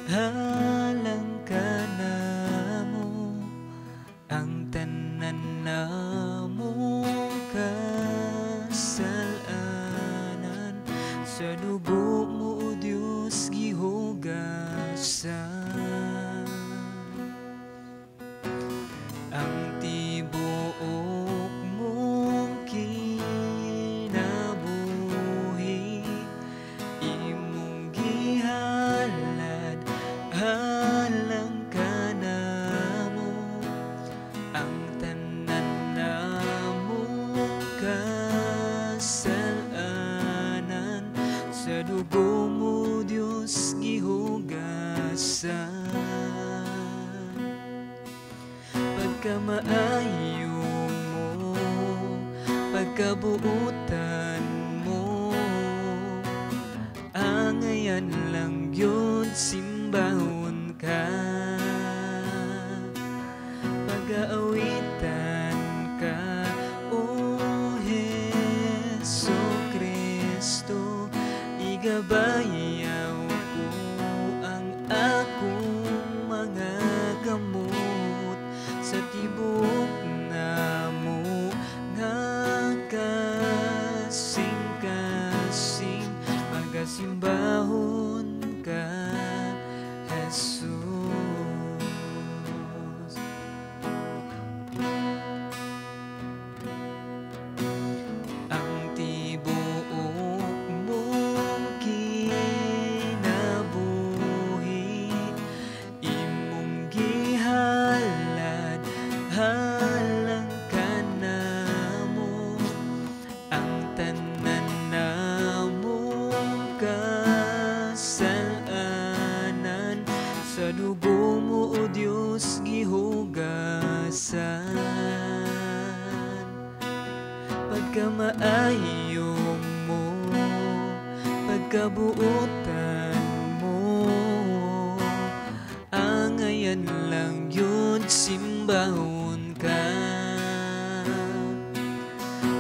Halang kanamo ang tanan namong kasalanan, sa dugo mo, O Dios, gihugasan. Ang tibuok mong kinabuhi imong gihalad, halang kanamo ang tanan namong kasalanan, sa dugo mo, Dios, gihugasan. Pagkamaayo mo, pagkabuutan mo, angayan lang yun simbahon ka. Pag-aawitan ka, O Hesu Kristo, igabayaw ko ang akong mga kamot sa tibuok namo nga kasing-kasing, pagasimbahon ka, Jesus. Ang tibuok mong kinabuhi imong gihalad, halang kanamo ang tanan namong kasalanan, sa dugo mo, O Dios, gihugasan. Pagkamaayo mo, pagkabuutan mo, angayan lang yun simbahon ka.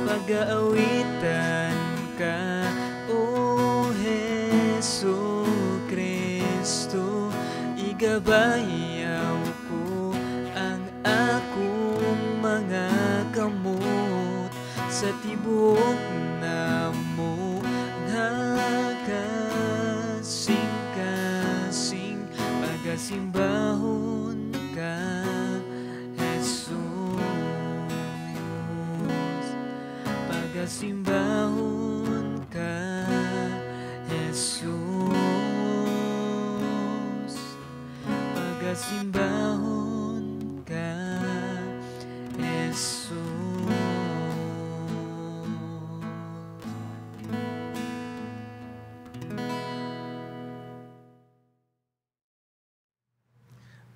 Pag-aawitan ka, O Hesu Kristo, igabayaw ko ang akong mga kamot sa tibuok namo nga kasing-kasing, pagasimbahon ka, Jesus. Pagasimbahon ka, Jesus. Pagasimbahon ka, Jesus.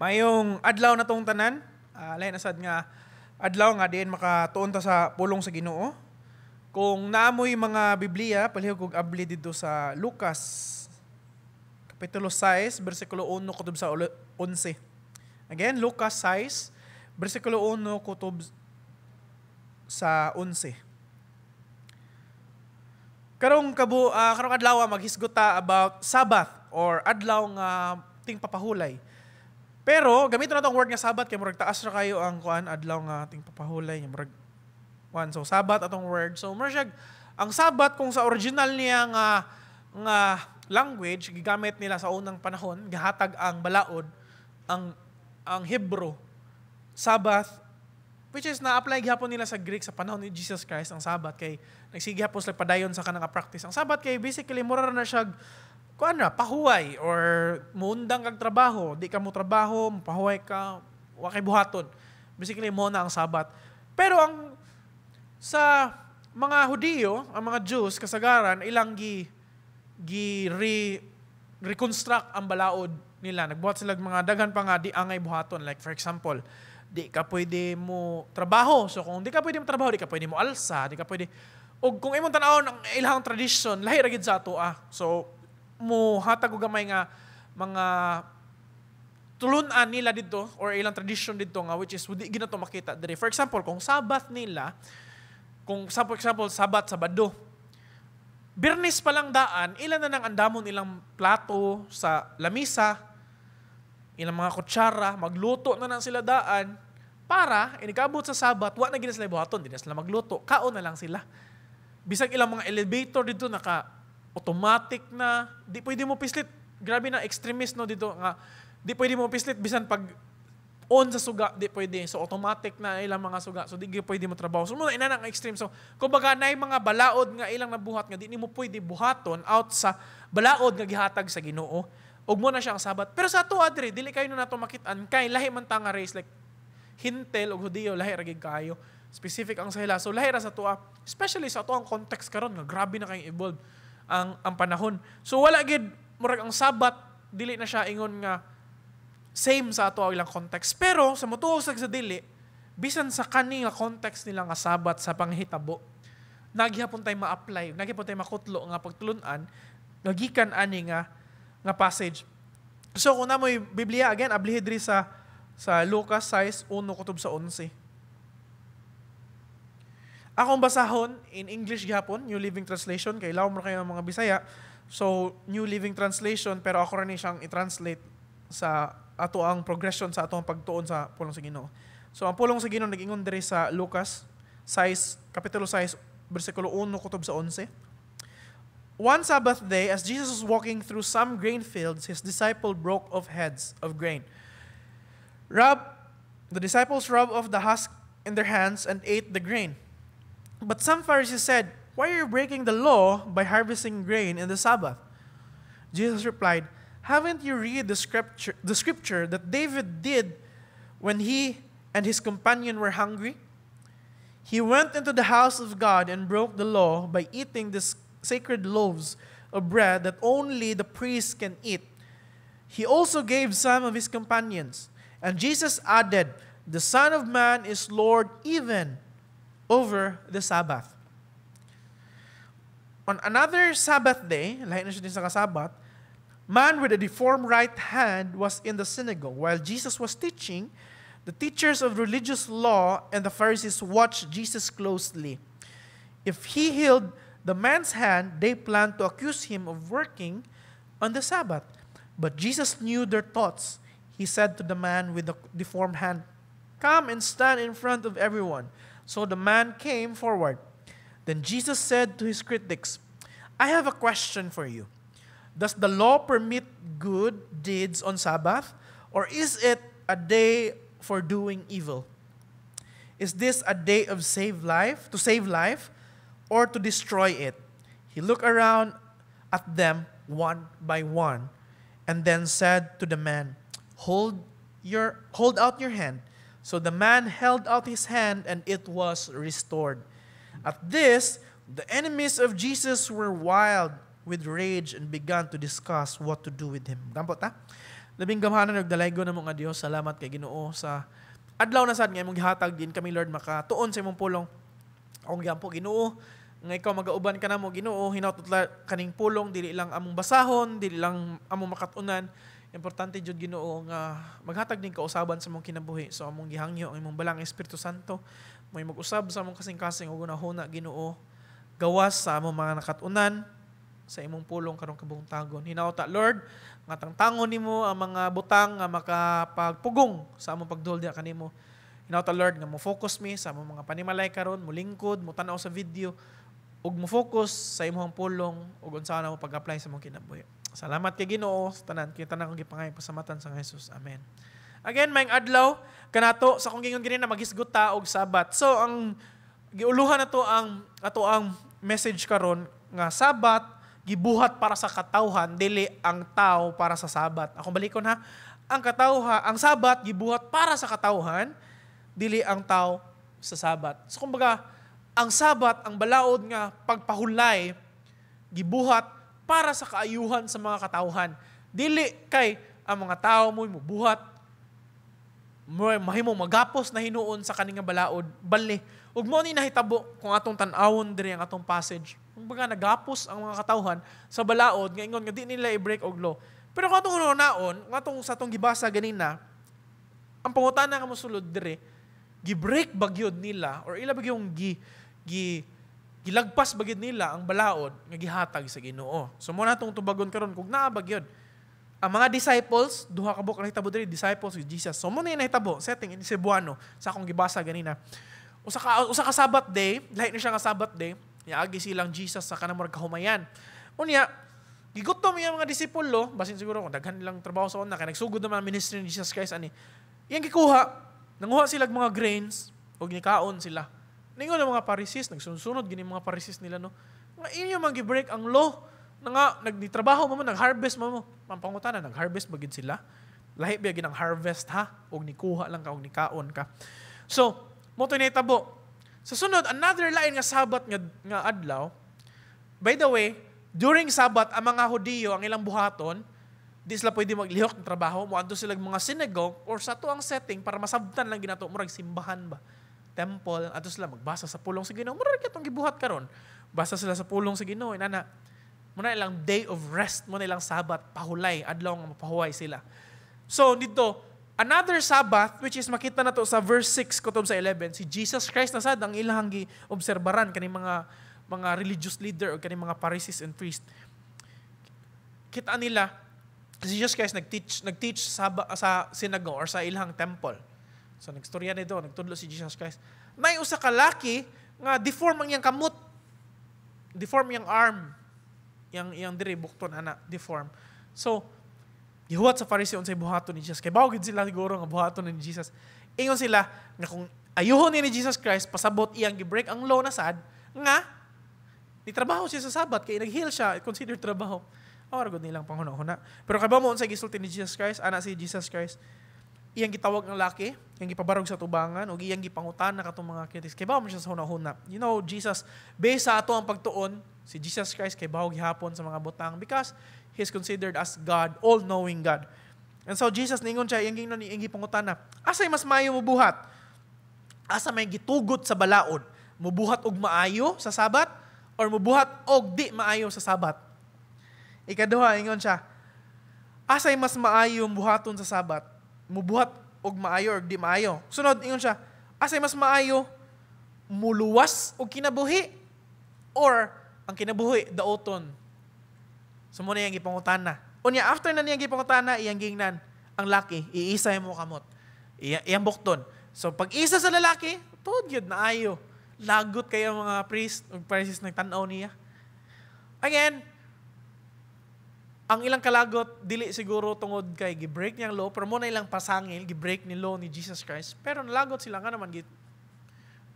Mayong adlaw na tong tanan, lahi na sad nga adlaw nga diin makatuon ta sa pulong sa Ginoo. Kung naamoy mga Biblia, palihog og abli didto sa Lucas kapitulo 6 bersikulo 1 kutob sa 11. Again, Lucas 6 bersikulo 1 kutob sa 11. Karong karong adlaw maghisgot ta about Sabbath or adlaw nga tingpapahulay. Pero gamiton na tong word nga Sabbath kay murag taas ra kayo ang kuan adlaw nga tingpapahulay, murag kuan, so Sabbath atong word. So murag siya, ang Sabbath kung sa original niya nga nga language gigamit nila sa unang panahon, gihatag ang balaod ang Hebrew Sabbath, which is na-apply gihapon nila sa Greek sa panahon ni Jesus Christ ang Sabbath kay nagsige gihapon sila padayon sa kanang practice. Ang Sabbath kay basically mura ra na siya kuan ra, pahuway or muundang kag trabaho, di ka mo trabaho, pahuway ka, wa kay buhaton. Basically mo na ang Sabbath. Pero ang sa mga Hudiyo, ang mga Jews kasagaran ilang gi gi re, reconstruct ang balaod nila. Nagbuhat sila mga daghan pa nga di angay buhaton. Like for example, di ka pwede mo trabaho. So kung di ka pwede mo trabaho, di ka pwede mo alsa, di ka pwede. Og kung imong tan-awon ang ilang tradition, lahi ra gid sa ato ah. So mo hatag og gamay nga mga tulun-an nila didto or ilang tradition didto nga which is di gid nato makita diri. For example, kung Sabbath nila, kung sa for example Sabbath, Sabado, Biyernes pa lang daan, ilan na nang andamon ilang plato sa lamisa. Ilang mga kutsara, magluto na lang sila daan para inikabot sa Sabat, wa na gid sila buhaton, di na sila magluto, kaon na lang sila. Bisag ilang mga elevator dito naka automatic na, di pwede mo pislit. Grabe na extremist, no, dito nga di pwede mo pislit bisan pag on sa suga, di pwede. So automatic na ilang mga suga. So di gyud pwede mo trabaho. So muna ina ang extreme. So kumbaga naay mga balaod nga ilang nabuhat nga di nimo pwede buhaton out sa balaod nga gihatag sa Ginoo. Ug mo na siya ang Sabat. Pero sa ato adre, dili kayo na nato makit-an kay lahi man ta nga race, like Hentil ug Hudiyo, lahi ra gid kaayo. Specific ang sila. So lahi ra sa atoa, especially sa ato ang context karon nga grabe na kayong evolve ang panahon. So wala gid, murag ang Sabat dili na siya ingon nga same sa ato ang ilang context. Pero sa motuo sa dili, bisan sa kani nga context nila nga Sabat sa panghitabo, nagyapon tay ma-apply, nagyapon tay makutlo nga pagtulun-an nga gikan ani nga passage. So kung namoy Biblia, again, ablihi diri sa Lucas 6, 1 kutob sa 11. Akong basahon in English gihapon, New Living Translation, kay lawom ra kayo ang mga Bisaya. So New Living Translation, pero ako ra ni siyang i-translate sa ato ang progression sa atong pagtuon sa pulong sa Ginoo. So ang pulong sa Ginoo nag-ingon diri sa Lucas 6, kapitulo 6, bersikulo 1 kutob sa 11. One Sabbath day, as Jesus was walking through some grain fields, his disciple broke off heads of grain. The disciples rubbed off the husk in their hands and ate the grain. But some Pharisees said, "Why are you breaking the law by harvesting grain in the Sabbath?" Jesus replied, "Haven't you read the scripture that David did when he and his companion were hungry? He went into the house of God and broke the law by eating the sacred loaves of bread that only the priests can eat. He also gave some of his companions." And Jesus added, "The Son of Man is Lord even over the Sabbath." On another Sabbath day, lahi na siya din sa kasabat, man with a deformed right hand was in the synagogue. While Jesus was teaching, the teachers of religious law and the Pharisees watched Jesus closely. If he healed the man's hand, they planned to accuse him of working on the Sabbath. But Jesus knew their thoughts. He said to the man with the deformed hand, "Come and stand in front of everyone." So the man came forward. Then Jesus said to his critics, "I have a question for you. Does the law permit good deeds on Sabbath, or is it a day for doing evil? Is this a day of save life, to save life, or to destroy it?" He looked around at them one by one and then said to the man, Hold out your hand." So the man held out his hand and it was restored. At this, the enemies of Jesus were wild with rage and began to discuss what to do with him. Gampo ta? Labing gamhanan ug dalaygon namo nga Dios, salamat kay Ginoo sa adlaw na sad nga imong gihatag din kami, Lord, makatuon sa imong pulong. Akong giampo, Ginoo, nga ikaw magauban ka namo, Ginoo, hinaut kaning pulong dili lang among basahon, dili lang among makatunan. Importante jud, Ginoo, nga maghatag ning kausaban sa among kinabuhi. So among gihangyo ang imong balang Espiritu Santo may mag-usab sa among kasing-kasing ug hunahuna, Ginoo, gawas sa among mga nakatunan sa imong pulong karong kabuntagon. Hinauta, Lord, nga tangtangon nimo ang mga butang nga makapagpugong sa among pagduol diha kanimo. Hinauta, Lord, nga mo focus mi sa among mga panimalay karon, mo lingkod, mo tan-aw sa video ug mo focus sa imong pulong ug unsa na mo pag-apply sa among kinabuhi. Salamat kay Ginoo sa tanan, kay tanan kong gipangayong pasamatan sa Jesus. Amen. Again, maayong adlaw kanato. Sa akong gingon ganina, maghisgot ta og Sabat. So ang giuluhan na to ang ato ang message karon nga Sabat gibuhat para sa katawhan, dili ang tao para sa Sabat. Akong balikon ha. Ang Sabat gibuhat para sa katawhan, dili ang tao sa Sabat. So kumbaga, ang Sabat, ang balaod nga pagpahulay, gibuhat para sa kaayuhan sa mga katawhan. Dili kay ang mga tao mo mubuhat mo mahimong magapos na hinuon sa kaning nga balaod, bali. Ug mo ni nahitabo kung atong tan-awon diri ang atong passage. Kumbaga nagapos ang mga katawhan sa balaod nga ingon nga di nila i-break og law. Pero kung atong hunaon, kung atong sa atong gibasa ganina, ang pangutana nga mosulod diri, gi-break ba gyud nila or ila ba gyung gi gi gilagpas ba gyud nila ang balaod nga gihatag sa Ginoo? So mo na atong tubagon karon kung naa ba gyud Ang mga disciples, duha ka buok nahitabo diri, disciples with Jesus. So mo na yung nahitabo, setting in Cebuano sa akong gibasa ganina. Usa ka Sabbath day, lahi na siya nga Sabbath day, niagi silang Jesus sa kanang murag kahumayan. Unya, gigutom iya mga disipulo, basin siguro kung daghan nilang trabaho sa una, kay nagsugod naman ang ministry ni Jesus Christ ani. Iyang gikuha, nanguha sila og mga grains ug nikaon sila. Ningon ang mga Pharisees, nagsunod-sunod gini mga Pharisees nila, no. Nga inyo man gi-break ang law na nga nagnitrabaho mo, nag-harvest mo mo. Pampangutana, nag-harvest ba gid sila? Lahi ba ginang harvest, ha? Og nikuha lang ka og nikaon ka. So, mo to nahitabo. Sa sunod, another lain nga Sabbath nga adlaw. By the way, during Sabbath, ang mga Hudiyo, ang ilang buhaton, di sila pwede maglihok ng trabaho, moadto sila mga synagogue or sa ato ang setting para masabtan lang ginato, murag simbahan ba? Temple, ato sila magbasa sa pulong sa Ginoo. Murag katong gibuhat karon. Basa sila sa pulong sa Ginoo, inana. Muna ilang day of rest, muna ilang Sabbath, pahulay, adlaw nga mapahuway sila. So dito, another Sabbath, which is makita na to sa verse 6 kutob sa 11, si Jesus Christ na sad ang ilang gi-obserbaran kaning mga religious leader o kaning mga Pharisees and priests. Kita nila si Jesus Christ nag-teach sa synagogue or sa ilang temple. So nagstorya nito, nagtudlo si Jesus Christ. May usa ka laki nga deform ang iyang kamot. Deform iyang arm. Yang iyang diri bukton ana, deform. So gihuwat sa Pharisee unsay buhaton ni Jesus. Kay bawo gid sila siguro nga buhaton ni Jesus. Ingon sila nga kung ayuhon ni Jesus Christ, pasabot iyang gi-break ang law na sad nga ni trabaho siya sa Sabbath kay nag-heal siya, consider trabaho. Oh, gud nilang panghuna-huna. Pero kay ba mo unsay gisulti ni Jesus Christ? Ana si Jesus Christ, iyang gitawag ang laki, iyang gipabarog sa tubangan, ug iyang gipangutana katong mga critics. Kay mo siya sa huna-huna. Jesus, based sa ato ang pagtuon, si Jesus Christ kay bawo gihapon sa mga butang because he is considered as God, all-knowing God. And so Jesus ningon siya, iyang gingnon, iyang gipangutana, "Asay mas maayo mobuhat? Asa may gitugot sa balaod? Mubuhat og maayo sa Sabat or mubuhat og di maayo sa Sabat?" Ikaduha, ingon siya, "Asay mas maayo buhaton sa Sabat? Mubuhat og maayo or di maayo?" Sunod, ingon siya, "Asay mas maayo, muluwas og kinabuhi or ang kinabuhi daoton?" So mo na iyang gipangutana. Unya, after na niyang gipangutana, iyang gingnan ang laki, "Iisa mo kamot." Iyang bukton. So pag isa sa lalaki, tuod gyud na ayo. Lagot kayo mga priest ug Pharisees nagtan-aw niya. Again, ang ilang kalagot dili siguro tungod kay gi-break niyang law, pero mo na ilang pasangil, gi-break ni law ni Jesus Christ. Pero nalagot sila nga naman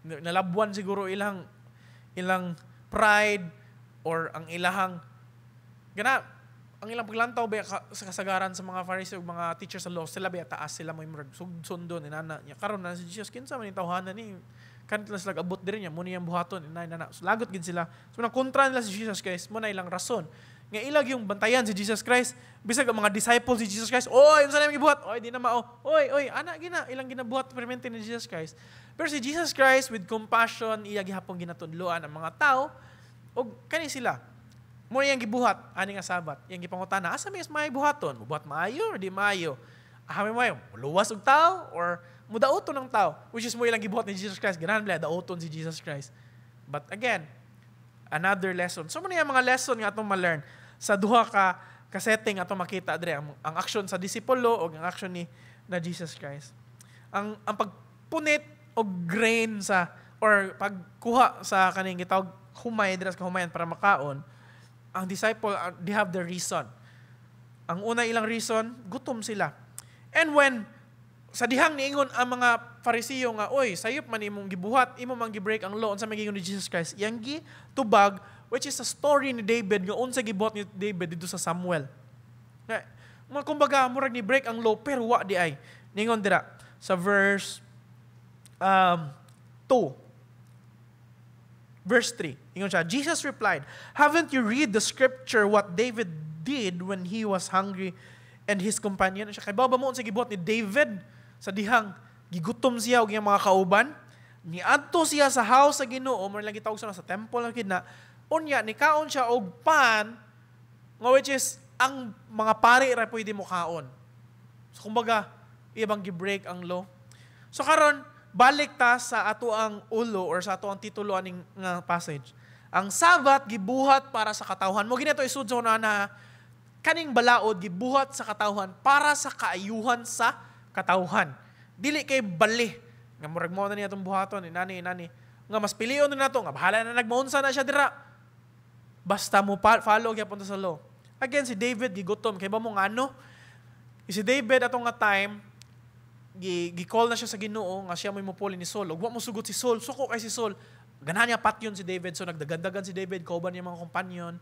nalabwan siguro ilang ilang pride or ang ilahang gana ang ilang paglantaw ba sa kasagaran sa mga Pharisee ug mga teachers sa law, sila ba taas, sila mo murag sundon inana niya. Karon na si Jesus, kinsa man ni tawhana ni kanit lang sila abot diri niya mo niyang buhaton inay nana. So lagot gid sila. So nang kontra nila si Jesus Christ, mo na ilang rason nga ilag yung bantayan si Jesus Christ. Bisag ang mga disciples si Jesus Christ, "Oy, unsa na imong gibuhat? Oy, di na mao. Oy, oy," ana gina ilang ginabuhat permente ni Jesus Christ. Pero si Jesus Christ, with compassion, iya gihapon ginatudloan ang mga tao ug kani sila mo iyang gibuhat ani nga Sabat. Iyang gipangutana, "Asa may mas maayo buhaton? Mubuhat maayo or di maayo? Asa may maayo, muluwas og tao or mudauton ng tao?" Which is mo ilang gibuhat ni Jesus Christ. Ganahan bala dauton si Jesus Christ. But again, another lesson. So mo niya mga lesson nga atong ma-learn sa duha ka ka setting atong makita diri, ang action sa disipulo o ang action ni na Jesus Christ. Ang pagpunit og grain sa or pagkuha sa kaning gitawag humay dira sa kahumayan para makaon, ang disciple, they have the reason. Ang una ilang reason, gutom sila. And when sa dihang niingon ang mga Farisiyo nga, "Oy, sayop man imong gibuhat, imo man gi-break ang law," unsa may giingon ni Jesus Christ? Iyang tubag, which is a story ni David nga unsa gibuhat ni David dito sa Samuel. Nga, mga kumbaga, murag ni break ang law, pero wa di ay. Ningon dira sa verse 2, verse 3. Ingon siya, Jesus replied, "Haven't you read the scripture, what David did when he was hungry and his companion?" Siya, "Kay ba mo unsa gibuhat ni David sa dihang gigutom siya ug iyang mga kauban? Niadto siya sa house sa Ginoo," mo lang gitawag sa temple lang kina. "Unya nikaon siya og pan nga which is ang mga pari ra pwede mo kaon." So kumbaga, iya bang gi-break ang law? So karon balik ta sa ato ang ulo or sa ato ang titulo aning nga passage. Ang Sabbath gibuhat para sa katawhan. Mo ginato isud sa na Kaning balaod gibuhat sa katawhan para sa kaayuhan sa katawhan. Dili kay bali nga murag mo na niya atong buhaton, inani inani nga mas pilion na nato nga bahala na nagmaunsa na siya dira. Basta mo follow gyapon ta sa law. Again, si David gigutom kay ba mo ngano? Si David atong nga time gi-call na siya sa Ginoo nga siya mo'y mupuli ni Saul. Ug wa mo sugot si Saul, suko kay si Saul. Ganahan niya patyon si David, so nagdagandagan si David kauban niya mga kompanyon.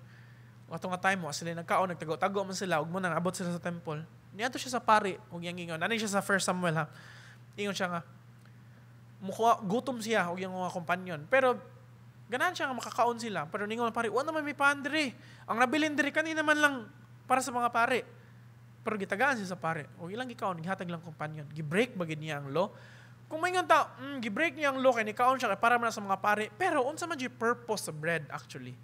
Ato nga time mo sila nagkaon, nagtago-tago man sila ug mo nang abot sila sa temple. Niadto siya sa pari ug iyang ingon. Ani siya sa 1 Samuel ha. Ingon siya nga mukuha gutom siya ug iyang mga kompanyon. Pero ganahan siya nga makakaon sila. Pero ningon ang pari, wa naman may pan diri. Ang nabilin diri kanina man lang para sa mga pari. Pero gitagaan siya sa pare. O ilang gikaon, gihatag lang kompanyon. Gi-break ba gid niya ang law? Kung maingon ta, gi-break niya ang law kay nikaon siya kay para man sa mga pare. Pero unsa man jud purpose sa bread actually?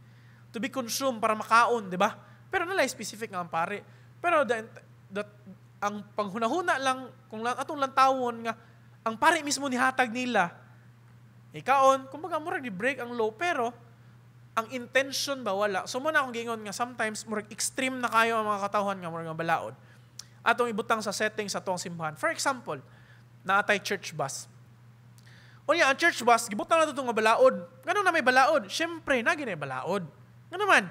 To be consumed para makaon, di ba? Pero nalay specific nga ang pare. Pero ang panghunahuna lang kung lang atong lantawon nga ang pare mismo nihatag nila ikaon, kumbaga murag di break ang law pero ang intention ba wala. So mo na akong giingon nga sometimes murag extreme na kayo ang mga katawhan nga murag nga balaod. Atong ibutang sa setting sa atong simbahan. For example, naatay church bus. Unya, ang church bus, gibutang na to nga balaod. Ngano na may balaod? Syempre, na ginay balaod. Ngano man?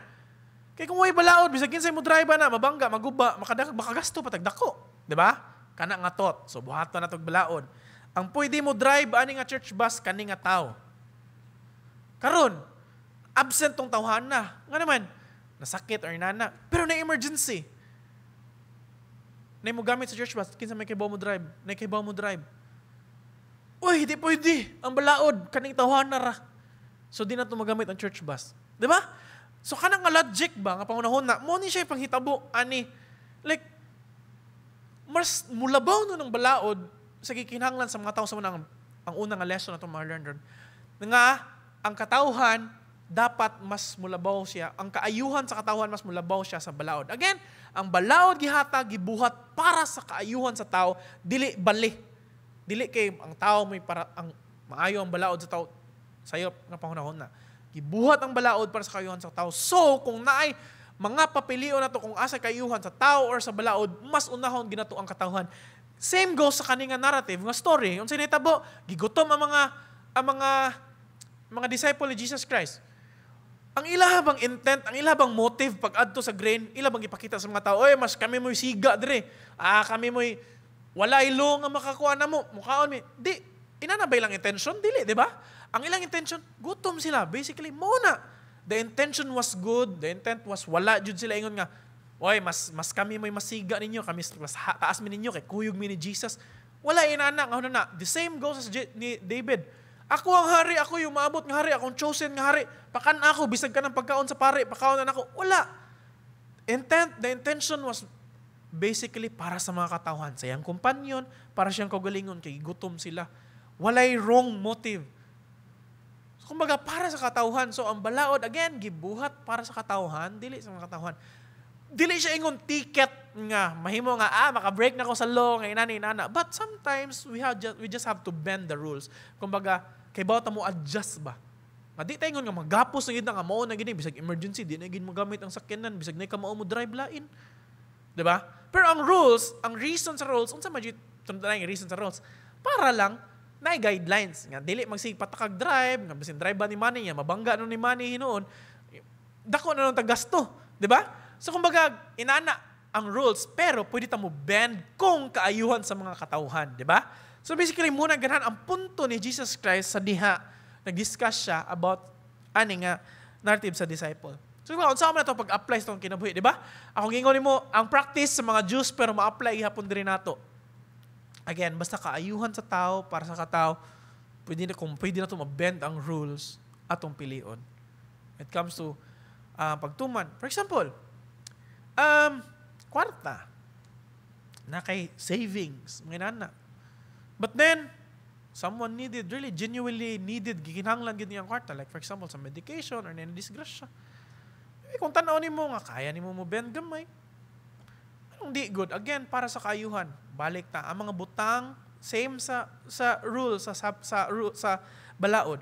Kay kung way balaod, bisag kinsay mo drive na, mabangga, maguba, makadak, makagasto patag dako, 'di ba? Kana nga tot. So buhaton na tog balaod. Ang pwede mo drive ani nga church bus kani nga tao. Karon, absent tong tawhana. Nga naman, nasakit or nana. Pero na emergency. Na mo gamit sa church bus, kinsa may kibaw mo drive? Na kibaw mo drive. Uy, di pwede. Ang balaod, kaning tawhana ra. So di na to magamit ang church bus. Di ba? So kanang nga logic ba nga pangunahon na mo ni siya panghitabo ani, like, mas mulabaw no ng balaod sa gikinahanglan sa mga tao. Sa unang ang unang nga lesson atong ma-learn ron nga ang katawhan dapat mas mulabaw siya, ang kaayuhan sa katawhan mas mulabaw siya sa balaod. Again, ang balaod gihatag, gibuhat para sa kaayuhan sa tao, dili bali, dili kay ang tao may para ang maayo ang balaod sa tao. Sayop nga panghunahon na gibuhat ang balaod para sa kaayuhan sa tao. So kung naay mga papilion nato kung asa kaayuhan sa tao or sa balaod, mas unahon ginato ang katawhan. Same goes sa kaninga narrative nga story. Unsa nahitabo? Gigutom ang mga disciple ni Jesus Christ. Ang ila bang intent, ang ila bang motive pag adto sa grain, ila bang ipakita sa mga tao, "Oy, mas kami mo'y siga dire. Ah, kami mo'y wala ilo nga makakuha na mo, mukaon mi." Di, inana ba ilang intention? Dili, di ba? Ang ilang intention, gutom sila. Basically, mo na. The intention was good, the intent was wala jud sila ingon nga, "Oy, mas mas kami mo'y masiga ninyo, kami mas taas mi ninyo kay kuyog mi ni Jesus." Wala inana nga na. The same goes as ni David. "Ako ang hari, ako yung maabot nga hari, akong chosen nga hari. Pakan ako, bisag ka ng pagkaon sa pare, pakaon na ako." Wala. The intention was basically para sa mga katawhan. Sa iyang kompanyon, para siyang kaugalingon, kay gutom sila. Walay wrong motive. So, kumbaga, para sa katawhan. So, ang balaod, again, gibuhat para sa katawhan, dili sa mga katawhan. Dili siya ingon ticket nga, mahimo nga, ah, maka-break na ko sa law, nga inani, inana. But sometimes, we just have to bend the rules. Kumbaga, kay bawat mo adjust ba? Nga di tayo ingon nga magapos na gid na nga mao na gid, bisag emergency di na gid magamit ang sakyanan, bisag na ka mao mo drive lain. 'Di ba? Pero ang rules, ang reason sa rules, unsa man jud tunay ang reason sa rules? Para lang na guidelines nga dili magsige patakag drive, nga bisin drive ba ni Manny niya, mabangga no ni Manny hinuon, dako na nung tagasto, 'di ba? So kumbaga inana ang rules, pero pwede ta mo bend kung kaayuhan sa mga katawhan, 'di ba? So basically muna ganahan ang punto ni Jesus Christ sa diha nag-discuss siya about ani nga narrative sa disciple. So kung unsa man ato pag-apply sa atong kinabuhi, di ba? Akong ingon nimo ang practice sa mga Jews pero ma-apply gihapon diri nato. Again, basta kaayuhan sa tao, para sa katao, pwede na kung pwede na to ma-bend ang rules atong pilion. It comes to pagtuman. For example, kwarta na kay savings, mga inana. But then, someone needed, really genuinely needed, gikinahanglan gid niyang kwarta. Like for example, sa medication or na disgrasya. Eh, kung tan-aw nimo nga kaya nimo mo bend gamay, anong di good? Again, para sa kaayuhan, balik ta ang mga butang, same sa rule sa balaod.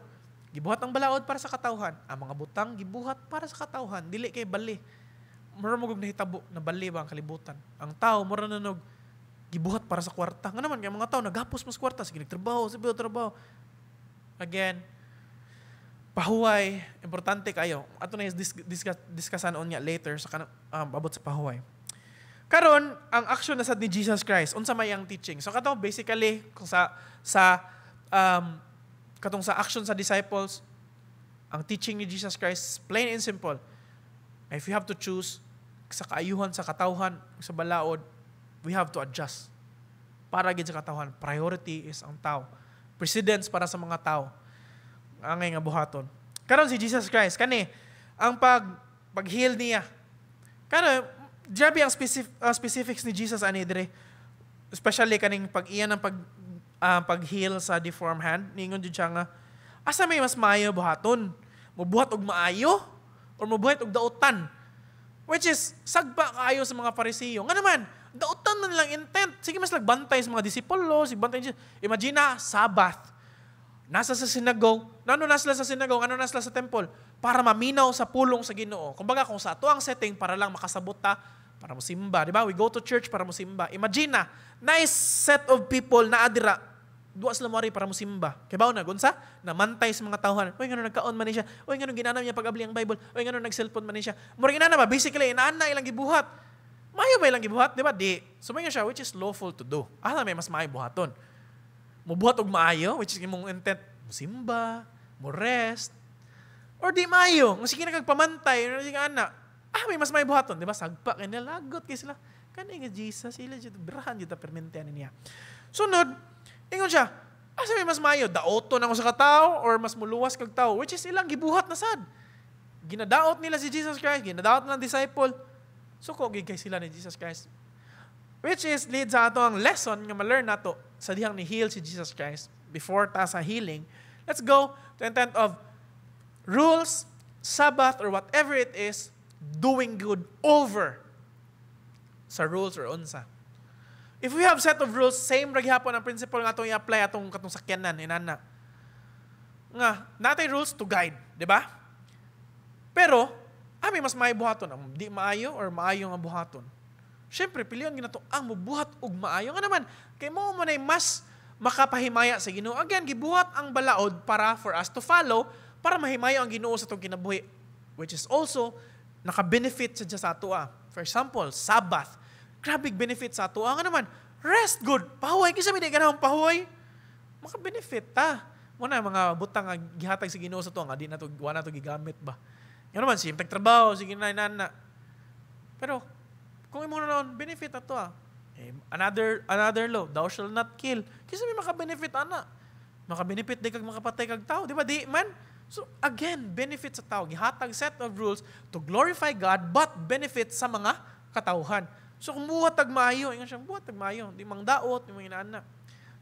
Gibuhat ang balaod para sa katawhan. Ang mga butang gibuhat para sa katawhan, dili kay bali. Mura mo nahitabo, nabali ba ang kalibutan. Ang tao mura na nog gibuhat para sa kwarta. Nga naman kay mga tao nagapos mas kwarta, sige nagtrabaho, sige trabaho. Again, pahuway, importante kayo. Ato na discussan on nga later sa kanang abot sa pahuway. Karon, ang action na sad ni Jesus Christ, unsa may ang teaching. So kato basically kung sa katong sa action sa disciples, ang teaching ni Jesus Christ, plain and simple. If you have to choose sa kaayuhan sa katawhan, sa balaod, we have to adjust. Para gid sa katawhan, priority is ang tao. Precedence para sa mga tao. Angay nga buhaton. Karon si Jesus Christ kani ang pag-heal niya. Karon grabe ang specifics ni Jesus ani dire. Especially kaning pag iya ng pag-heal sa deformed hand, ningon jud siya nga asa may mas maayo buhaton? Mobuhat og maayo or mobuhat og dautan? Which is, sagpa kaayo sa mga Parisiyo. Nga naman, dautan man lang intent. Sige, mas lagbantay sa mga disipulo, sige bantay siya. Imagine na, Sabbath. Nasa sa synagogue, nano na sila sa synagogue, ano na sila sa temple, para maminaw sa pulong sa Ginoo. Kumbaga, kung sa ato ang setting, para lang makasabot ta, para mosimba, di ba? We go to church para mosimba. Imagine na, nice set of people na adira, duwa sila mo para mosimba. Kay bawo na gunsa? Namantay sa mga tawhan. Uy, ngano nagkaon man ni siya. Uy, ngano ginanam niya pag-abli ang Bible. Uy, ngano nag-cellphone man ni siya. Murag inana ba? Basically, inana ilang gibuhat. Maayo ba ilang gibuhat? Di ba? Di. So may siya, which is lawful to do. Asa may mas maayo buhaton? Mubuhat og maayo, which is imong intent, mosimba, mo rest, or di maayo, nga sige na kag pamantay, sige ana, may mas maayo buhaton, di ba? Sagpa kay nalagot kay sila. Kani nga Jesus, sila jud birahan jud ta permente ani niya. Sunod, ingon siya, asa may mas maayo, daoton ako sa katao or mas muluwas kag tao, which is ilang gibuhat na sad. Ginadaot nila si Jesus Christ, ginadaot ng disciple. Suko gid kay sila ni Jesus Christ. Which is lead sa ato ang lesson nga ma-learn nato sa dihang ni heal si Jesus Christ before ta sa healing. Let's go to intent of rules, Sabbath, or whatever it is, doing good over sa rules or unsa. If we have set of rules, same ra gihapon ang principle nga atong i-apply atong katong sakyanan inana. Nga natay rules to guide, di ba? Pero ami mas maayo buhaton ang di maayo or maayo nga buhaton. Syempre pilion ginato ang mubuhat og maayo nga naman kay mo man ay mas makapahimaya sa Ginoo. Again, gibuhat ang balaod para for us to follow para mahimayo ang Ginoo sa atong kinabuhi, which is also naka-benefit sa ato. For example, Sabbath. Grabe benefit sa ato. Nga naman, rest good. Pahuway. Kinsa may di ganahang pahuway? Maka-benefit ta. Muna mga butang nga gihatag sa Ginoo sa ato nga di na to, wa na to gigamit ba. Nga naman, sige tagtrabaho, sige na na. Pero kung imo na noon, benefit na to ah. Eh, another law, thou shall not kill. Kinsa may maka-benefit ana? Maka-benefit di kag makapatay kag tao, di ba? Di man. So again, benefit sa tao. Gihatag set of rules to glorify God but benefit sa mga katawhan. So kung buhat tag maayo, ingon siya, buhat tag maayo, di mang daot, di mang inaana.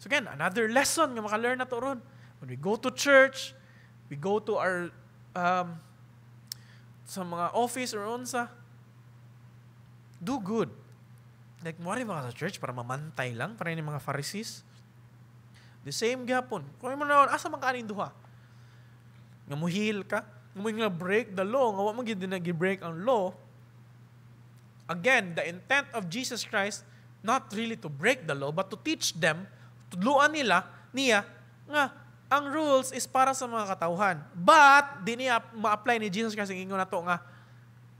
So again, another lesson nga maka-learn na to ron. When we go to church, we go to our sa mga office or unsa, do good. Like, mo ba ka sa church para mamantay lang, para yung mga Pharisees? The same gihapon. Kung mo na, asa man ka aning duha? Nga muhil ka, nga mo nga break the law, nga wa man gid na break ang law. Again, the intent of Jesus Christ, not really to break the law, but to teach them, tudluan nila, niya, nga, ang rules is para sa mga katawhan. But, di niya ma-apply ni Jesus Christ ang ingon na to nga,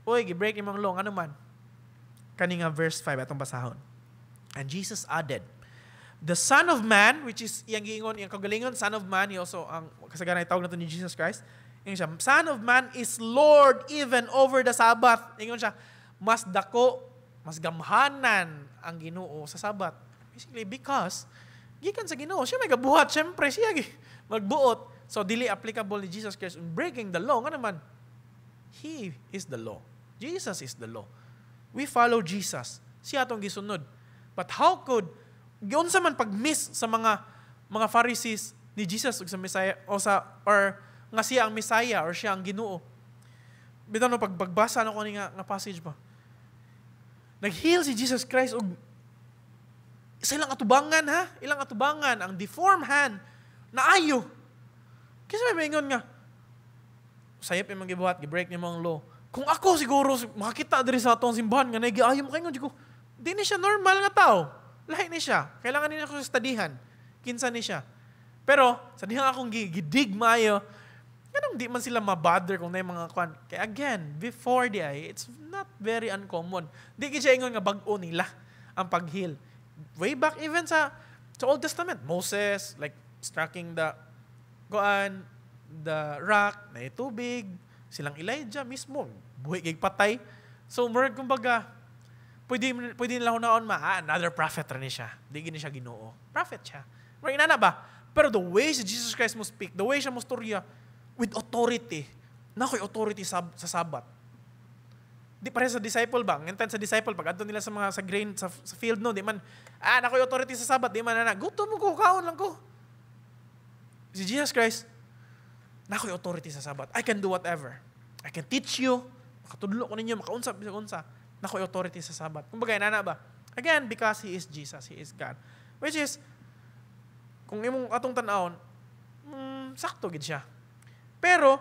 uy, gi-break imong law, ano man? Kani nga verse 5, atong basahon. And Jesus added, the Son of Man, which is iyang giingon, iyang kagalingon, Son of Man, he also, ang kasagaran itawag nato ni Jesus Christ, ingon siya, Son of Man is Lord even over the Sabbath. Ingon siya, mas dako, mas gamhanan ang Ginoo sa Sabbath. Basically, because, gikan sa Ginoo, siya may gabuhat, syempre, siya magbuot. So, dili applicable ni Jesus Christ in breaking the law. Nga naman, He is the law. Jesus is the law. We follow Jesus. Siya atong gisunod. But how could, giunsa man pag-miss sa mga Pharisees ni Jesus ug sa Messiah o sa or nga siya ang Messiah or siya ang Ginoo. Bitaw no pagbasa no ni nga passage ba. Nag-heal si Jesus Christ og sa ilang atubangan ha, ilang atubangan ang deformed hand naayo. Kasi may maingon nga sayop imong gibuhat, gi-break nimo ang law. Kung ako siguro makakita diri sa atong simbahan nga nagiayo mo kayo ko, di ni siya normal nga tao. Lahi ni siya. Kailangan niya ako studyhan. Kinsa ni siya. Pero sa dihang akong gidig maayo, ganong di man sila mabother kung na mga kwan. Kaya again, before di ay, it's not very uncommon. Di gid siya ingon nga bag-o nila ang pag-heal. Way back even sa Old Testament, Moses, like striking the kuan, the rock, na tubig, silang Elijah mismo, buhi kay patay. So, murag kumbaga, pwede nila hunaon ma, ah, another prophet ra ni siya. Di gini siya Ginoo. Prophet siya. Murag inana ba? Pero the way si Jesus Christ mo speak, the way siya mo storya, with authority, na ako'y authority sa Sabat. Di pareho sa disciple ba? Ang intent sa disciple, pag adto nila sa mga sa grain, sa field, no, di man, ah, na ako'y authority sa Sabat, di man, na, gutom mo ko, kaon lang ko. Si Jesus Christ, na ako'y authority sa Sabat. I can do whatever. I can teach you, makatudlo ko ninyo, makaunsa, bisag unsa. Na ako'y authority sa Sabat. Kumbaga, inana ba? Again, because He is Jesus, He is God. Which is, kung imong atong tan-awon, sakto gid siya. Pero,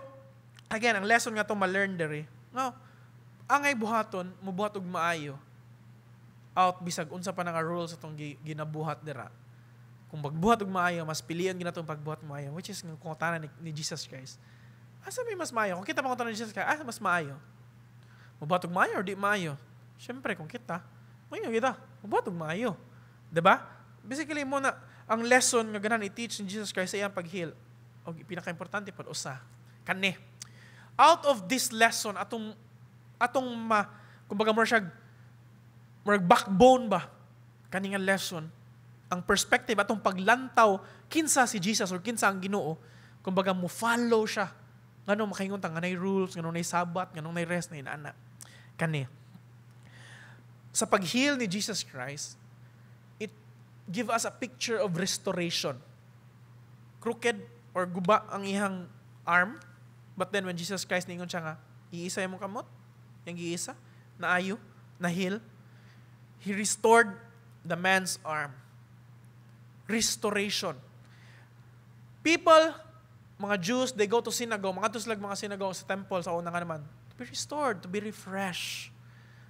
again, ang lesson nga to ma-learn diri, no, angay buhaton, mubuhat og maayo, out bisag unsa pa na nga rules atong ginabuhat dira. Kung magbuhat og maayo, mas pilion ginatong pagbuhat og maayo, which is nga kung ni Jesus Christ. Asa may mas maayo? Kung kita pangutana ni Jesus Christ, asa mas maayo? Mubuhat og maayo or di maayo? Siyempre, kung kita, maayo kita, mubuhat og maayo. 'Di ba? Basically mo na ang lesson nga ganahan i-teach ni Jesus Christ sa iyang pag-heal. Og pinaka-importante pod usa. Kani. Out of this lesson atong ma kumbaga more siya murag backbone ba kani nga lesson, ang perspective atong paglantaw kinsa si Jesus or kinsa ang Ginoo, kumbaga mo follow siya ngano makaingon ta nga nay rules, ngano nay Sabat, ngano nay rest na inana. Kani sa pag-heal ni Jesus Christ, it give us a picture of restoration. Crooked or guba ang iyang arm, but then when Jesus Christ ningon siya nga, "Iisa imong kamot," yang giisa, naayo, na heal. He restored the man's arm. Restoration. People, mga Jews, they go to synagogue, mga slag mga synagogue sa temple sa una nga naman, to be restored, to be refreshed.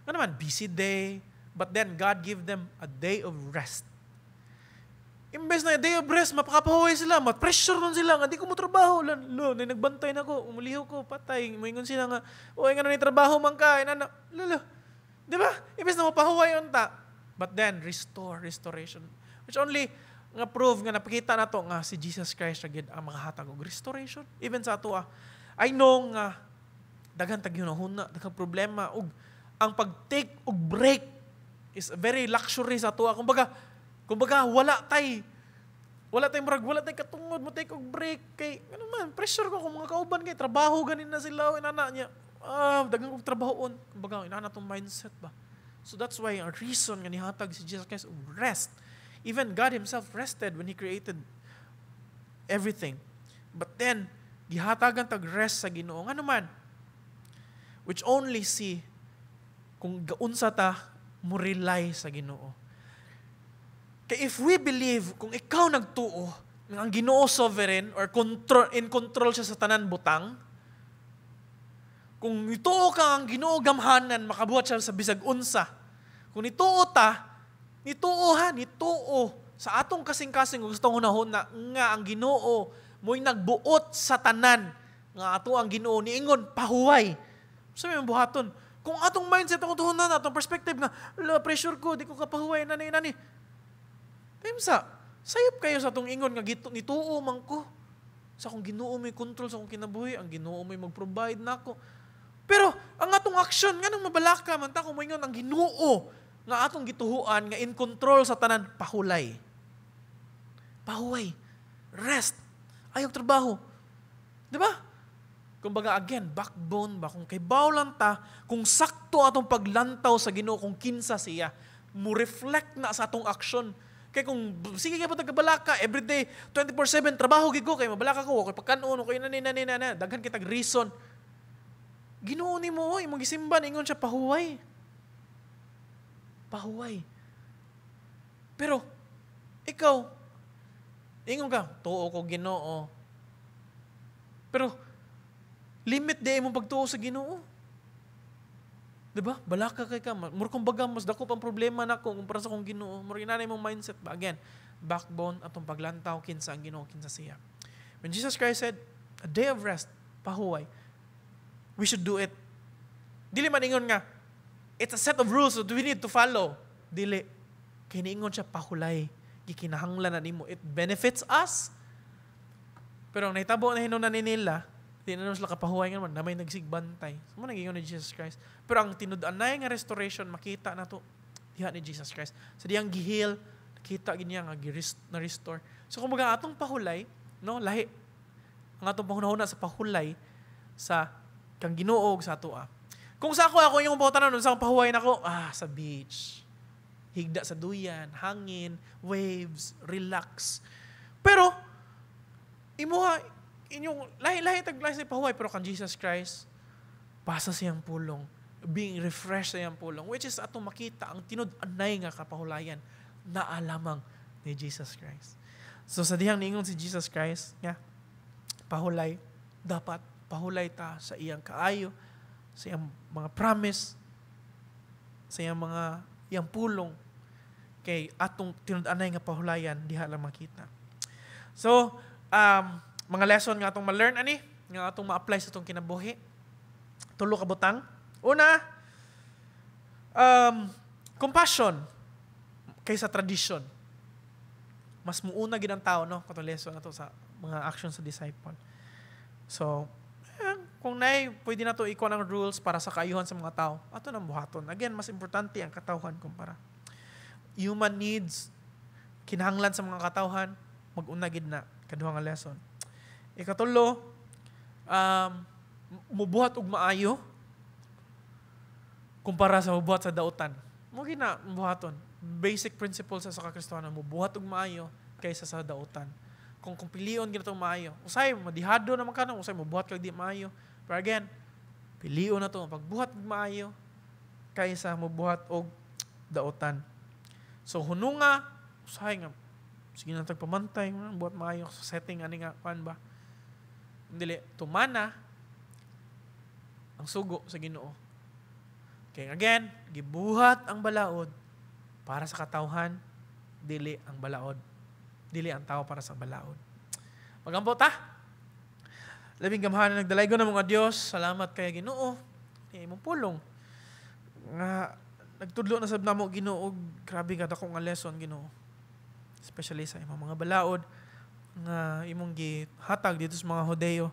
Nga naman, busy day, but then God give them a day of rest. Imbes na day of rest, mapakapahuway sila, ma-pressure nun sila, nga di ko mo trabaho, lan, lo, na nagbantay na ko, umuliho ko, patay, moingon sila nga, "Oy, nga na trabaho man ka," inana, lalo, di ba? Imbes na mapahuway unta. But then, restore, restoration. Which only, nga prove nga napakita na to nga si Jesus Christ ra gid ang makahatag og restoration even sa ato. I know nga daghan tag hunahuna, daghang problema ug ang pag-take og break is a very luxury sa ato. Kumbaga wala tay murag wala tay katungod mo take og break kay ano man, pressure ko kung mga kauban kay trabaho ganin na sila, inana niya, ah, daghan kog trabahoon. Kumbaga inana tong mindset ba. So that's why ang reason nga nihatag si Jesus Christ og rest. Even God himself rested when he created everything. But then gihatagan tag rest sa Ginoo. Ngano man? Which only see kung gaunsa ta mo rely sa Ginoo. Kay if we believe, kung ikaw nagtuo nga ang Ginoo sovereign or control, in control siya sa tanan butang, kung nituo ka ang Ginoo gamhanan, makabuhat siya sa bisag unsa. Kung nituo ta, nituo ha, nituo sa atong kasing-kasing gusto hunahuna nga ang Ginoo mo'y nagbuot sa tanan, nga ato ang Ginoo niingon pahuway. Sa may buhaton. Kung atong mindset, atong tuhunan, atong perspective nga, "La, pressure ko, di ko kapahuway, nani, nani." Sa, sayop kayo sa atong ingon nga gito, nituo man ko. Sa akong Ginoo may control sa akong kinabuhi, ang Ginoo may mag-provide nako. Pero ang atong action, nganong mabalaka man ta kung moingon ang Ginoo nga atong gituhuan nga in control sa tanan, pahulay. Pahuway. Rest. Ayaw trabaho. Di ba? Kumbaga again, backbone ba? Kung kay lang ta, kung sakto atong paglantaw sa Ginoo kung kinsa siya, mo reflect na sa atong action. Kay kung sige kay patag kabalaka, everyday 24/7 trabaho gid ko kay mabalaka ko, kay pagkanon, kay nani nani nani, daghan kitag reason. Ginoo nimo, oy, imong gisimba, ingon siya pahuway. Pahuway. Pero ikaw ingon ka, "Tuo ko Ginoo." Pero limit di imong pagtuo sa Ginoo. Diba? Balaka kay ka. Murag kumbaga, mas dako pang problema nako kumpara sa akong Ginoo. Murag inanay mong mindset ba? Again, backbone atong paglantaw kinsa ang Ginoo, kinsa siya. When Jesus Christ said, a day of rest, pahuway, we should do it. Dili man ingon nga, it's a set of rules that we need to follow. Dili. Kay niingon siya, pahulay. Gikinahanglan na nimo. It benefits us. Pero ang nahitabo na hinunan ni nila, di na naman sila kapahuway nga naman, na may nagsigbantay. So, mao nang ni Jesus Christ. Pero ang tinud-anay nga restoration, makita na to, diha ni Jesus Christ. Sa diyang gihil, nakita gid niya nga na-restore. So kumbaga atong pahulay, no, lahi ang atong panghunahuna sa pahulay sa kang Ginoo sa atoa. Kung sa ako, ako yung pangutana sa akong pahuway nako, sa beach. Higda sa duyan, hangin, waves, relax. Pero imuha inyong lahi-lahi tag lahi sa pahuway, pero kang Jesus Christ, basa siyang pulong, being refreshed sa iyang pulong, which is atong makita ang tinud-anay nga kapahulayan naa lamang ni Jesus Christ. So sa dihang niingon si Jesus Christ nga pahulay, dapat pahulay ta sa iyang kaayo, sa iyang mga promise, sa iyang mga iyang pulong, kay atong tinud-anay nga pahulayan diha lang makita. So mga lesson nga atong ma-learn ani, nga atong ma-apply sa atong kinabuhi. Tulo ka butang. Una, compassion kaysa tradition. Mas muuna gid ang tao, no, katong lesson nato sa mga actions sa disciple. So, kung nay pwede na to ikuha ng rules para sa kaayuhan sa mga tao, ato nang buhaton. Again, mas importante ang katawhan kumpara. Human needs, kinahanglan sa mga katawhan, mag-una gid na, kaduha nga lesson. Ikatulo, mubuhat og maayo kumpara sa mubuhat sa dautan. Mao gina buhaton. Basic principle sa Kristohanon, mubuhat og maayo kaysa sa dautan. Kung pilion gid natong maayo, usay madihado naman ka na, usay mubuhat kag di maayo. Pero again, pilion na to pagbuhat og maayo kaysa mubuhat og dautan. So hununga, usahay nga sige na tag pamantay, buhat maayo sa setting ani nga kuan ba. Dili tumana ang sugo sa Ginoo. Kaya again, gibuhat ang balaod para sa katawhan, dili ang balaod. Dili ang tao para sa balaod. Magampo ta. Labing gamhanan, nagdalaygon na mga Dios, salamat kay Ginoo. Ni imong pulong. Nga nagtudlo na sab namo, Ginoo, grabe ka dako nga lesson, Ginoo. Especially sa imong mga balaod nga imong gihatag dito sa mga Hodeo.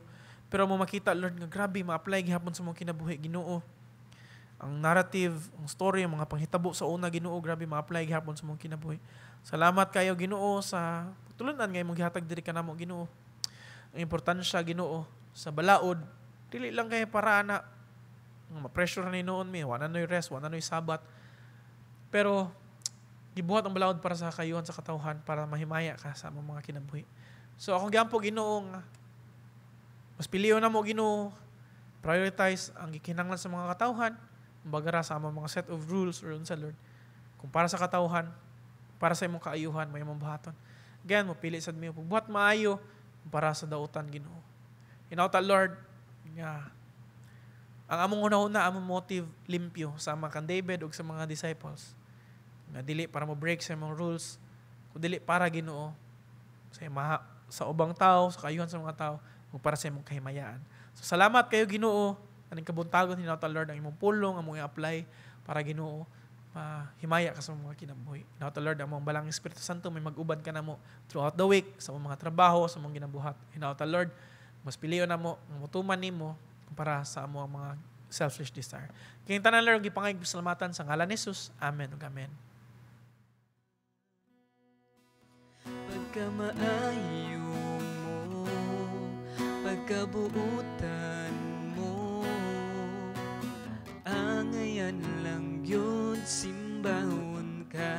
Pero mo makita, Lord, nga grabe ma-apply gihapon sa mong kinabuhi, Ginoo. Ang narrative, ang story, ang mga panghitabo sa una, Ginoo, grabe ma-apply gihapon sa mong kinabuhi. Salamat kayo, Ginoo, sa tulunan nga imong gihatag diri kanamo, Ginoo. Ang importansya, Ginoo, sa balaod, dili lang kay para na ma-pressure na noon mi, wala no'y rest, wala no'y Sabat. Pero gibuhat ang balaod para sa kayuhan sa katawhan, para mahimaya ka sa among mga kinabuhi. So akong giampo, Ginoo, nga mas pilion na mo, Ginoo, prioritize ang gikinahanglan sa mga katawhan, bagara sa among mga set of rules or unsa, Lord. Kung para sa katawhan, para sa imong kaayuhan, may imong buhaton. Again, mo pili sad mi pagbuhat maayo para sa dautan, Ginoo. Hinawta, Lord, nga ang among hunahuna, among motive limpyo sama kang David ug sa mga disciples. Nga dili para mo break sa imong rules, kung dili para, Ginoo, sa imaha, sa ubang tao, sa kaayuhan sa mga tao, ug para sa imong kahimayaan. So salamat kayo, Ginoo, aning kabuntagon. Hinawta, Lord, ang imong pulong among i-apply para, Ginoo, mahimaya ka sa mga kinabuhi. Hinawta, Lord, ang among balang Espiritu Santo may mag-uban ka namo throughout the week sa among mga trabaho, sa among ginabuhat. Hinawta, Lord, mas pilion namo ang mutuman nimo kumpara sa among mga selfish desire. Kaya tanan, Lord, gipangayog pasalamatan sa ngalan ni Jesus. Amen ug amen. Pagkamaayo mo, pagkabuutan mo, angayan lang yun, simbahon ka.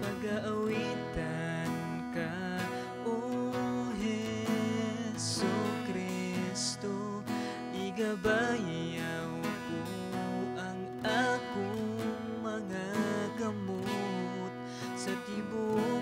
Pag-aawitan ka, O Hesu Kristo, igabayaw ko ang akong mga gamot sa tibuok.